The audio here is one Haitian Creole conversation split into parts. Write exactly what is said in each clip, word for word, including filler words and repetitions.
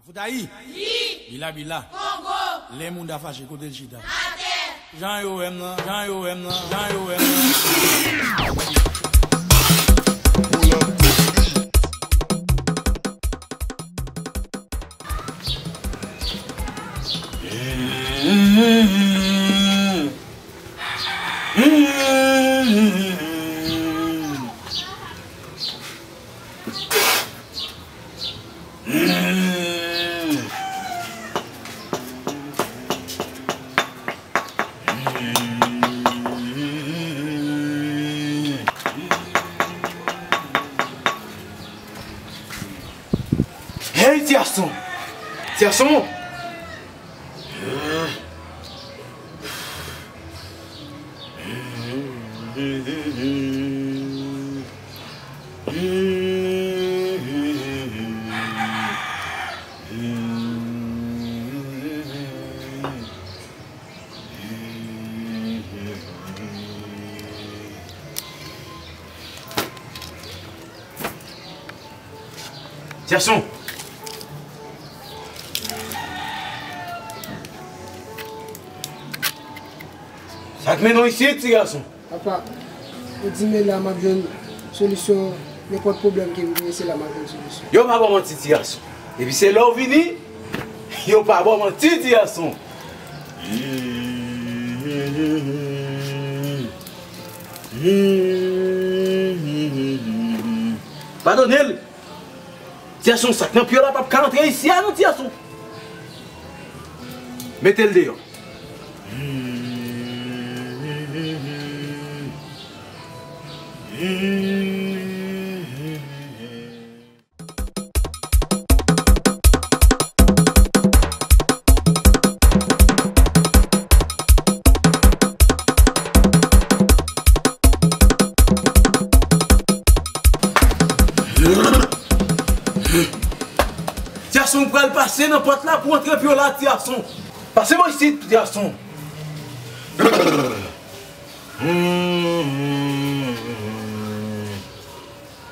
Fout Ayi! Wi! Bila bila! Kongo! Lè moun ta fache, kote l chita? Atè! Jan yo wè m nan, jan yo wè m nan, jan yo wè m nan. Hey, ti gason! Ti gason! Ti gason! Sa k mennen w isit, ti gason? Papa, yo di m e la m ap jwenn solisyon nenpòt pwoblèm ke m genyen, se la m ap jwenn solisyon. Yo pa ba w manti, ti gason. Depi se la w vini, yo pa ba w manti, ti gason. Padone l. Ti gason, sa k nan pye w la p ap ka antre isi a non, ti gason. Mete l deyò. Ti gason, ou pral pase nan pòt la pou antre pye w la, ti gason. Pase bò isit, ti gason.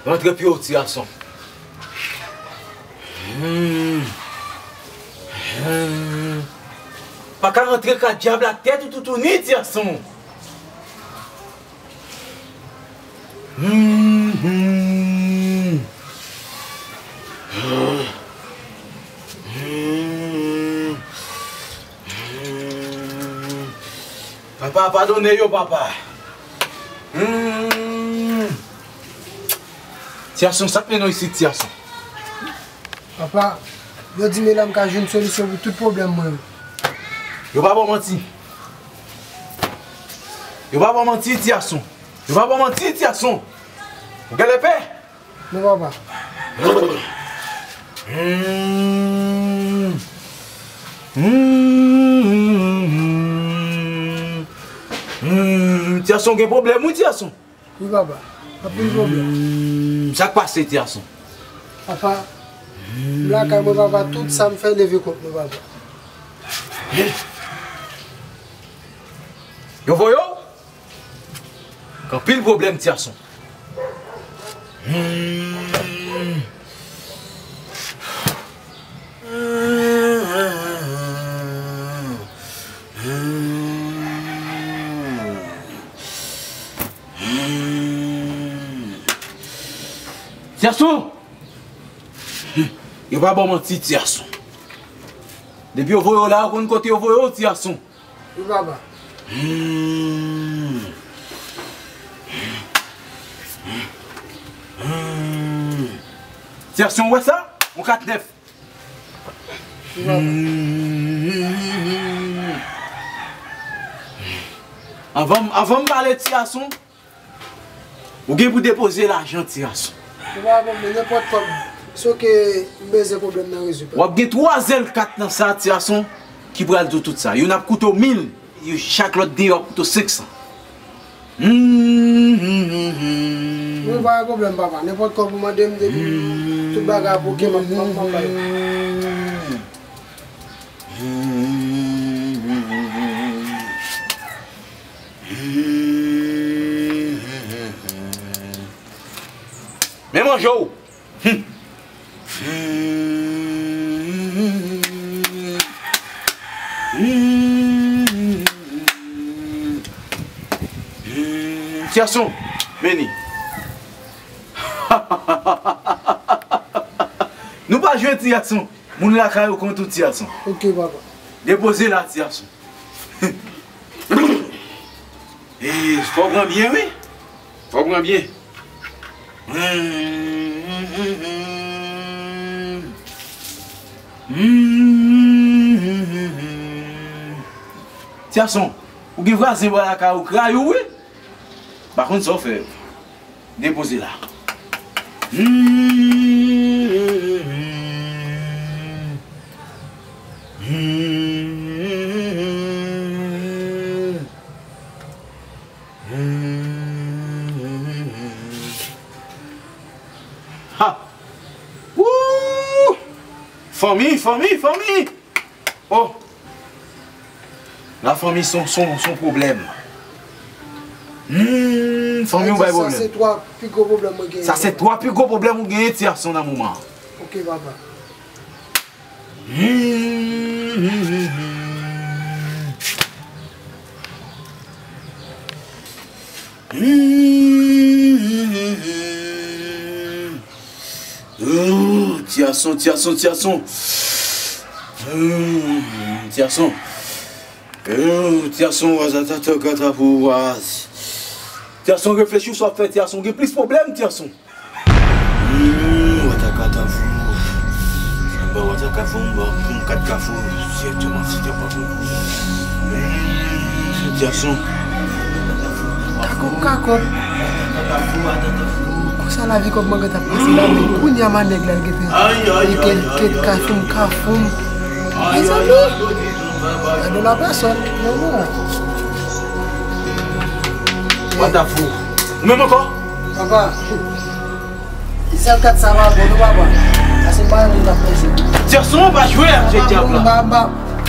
Rantre pye w, ti gason. Pa ka rantre ka dyab la tèt ou toutouni, ti gason. Papa, padone yo, papa. Hmm. Ti gason, sa k mennen w isit, ti gason? Papa, yo di m e la m ka jwenn solisyon pou tout pwoblèm mwen yo. Yo pa ba w manti. Yo pa ba w manti, ti gason. Yo pa ba w manti, ti gason. Ou genlè pè? Non, papa. Hmm. Hmm. Hmm. Ti gason gen pwoblèm, wi, ti gason. Wi, papa. Anpil pwoblèm. Hmm. Sa k pase, ti gason? Papa, m lakay mwen, papa, tout sa m fè leve kont mwen, papa. Yo voye w? Gen anpil pwoblèm, ti gason. Hmm. Ti gason! Yo pa ba w manti, ti gason. Depi yo voye w la, ou konn kote yo voye w, ti gason. Wi, papa. Hmm. Hmm. Ti gason, ou wè sa? Yon kat nèf. Wi, papa. Hmm. Anvan, anvan m pale, ti gason, ou gen pou depoze lajan, ti gason. Ou pa pwoblèm, nenpòt kòb. Soke m bezwen, pwoblèm nan rezoud. W ap gen twa zèl kat nan sa, ti gason, ki pral di w tout sa. Youn ap koute w mil, yo chak lòt de yo ap koute w senk san. Hmm, hmm, hmm, hmm. Mwen pa gen pwoblèm, papa. Nenpòt kòb ou mande m, depi tout bagay ap oke, m ap, m ap, m ap bay ou. Hmm. Men manje w. Hmm. Ti gason, vini. Nou pa jwe, ti gason. Moun lakay ou konn tout, ti gason. Ok, papa. Depoze la, ti gason. E, fò w pran byen, wi. Fò w pran byen. Ti gason, ou gen vwazen bò lakay ou k rayi w, wi. M pa konn sa w fè. Depoze la. Ha! Wouh! Fanmi, fanmi, fanmi! Oh! Lafanmi se yon, se yon, se yon pwoblèm. Hmm, fanmi ou bay pwoblèm. Sa se twa pi gwo pwoblèm mwen genyen. Sa se twa pi gwo pwoblèm ou genyen, ti gason, nan moman an. Ok, papa. Hmm. Hmm. Oh, ti gason, ti gason, ti gason. Hmm, ti gason. Oh, ti gason, wazatata gata pou waz. Ti gason, reflechi sou sa w ap fè, ti gason. Gen plis pwoblèm, ti gason. Hmm, wata katafou. Mwen wata kafou, mwen poum kat kafou. Direkteman, si te pa pou. Hmm, ti gason. Kakòp, kakòp. Konsa lavi kòb mwen gentan pase la, men kounye a ma nèg la, l gentan, li ket, ket kafou, m kafou. Mezanmi, gade la pèsòn, non, non. Wata fou. Ou menm ankò? Papa, sèl kat sa pa bon, non, papa. Pase m pa renmen l ap pèse. Ti gason, pa jwe avèk dyab la. M pa, m pa,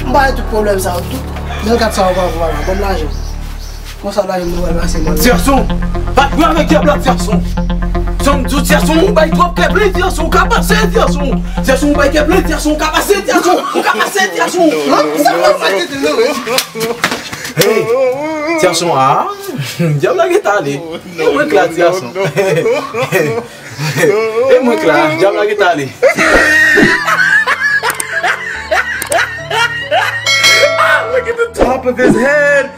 m pa gen tout pwoblèm sa yo, tout. Sèl kat sa yo pa bon, papa. Ban m lajan. Konsa lajan m pral pase mwen. Ti gason, pa jwe avèk dyab la, ti gason. Sa m di w, ti gason, ou bay twòp kè plen, ti gason, ou ka pase, ti gason. Ti gason, ou bay kè plen, ti gason, ou ka pase, ti gason, ou ka pase, ti gason. Sa pa fè tete, non, wi. Hey, ti gason, ah, dyab la gentan ale. E mwen k la, ti gason. E mwen k la, dyab la gentan ale. Top of his head.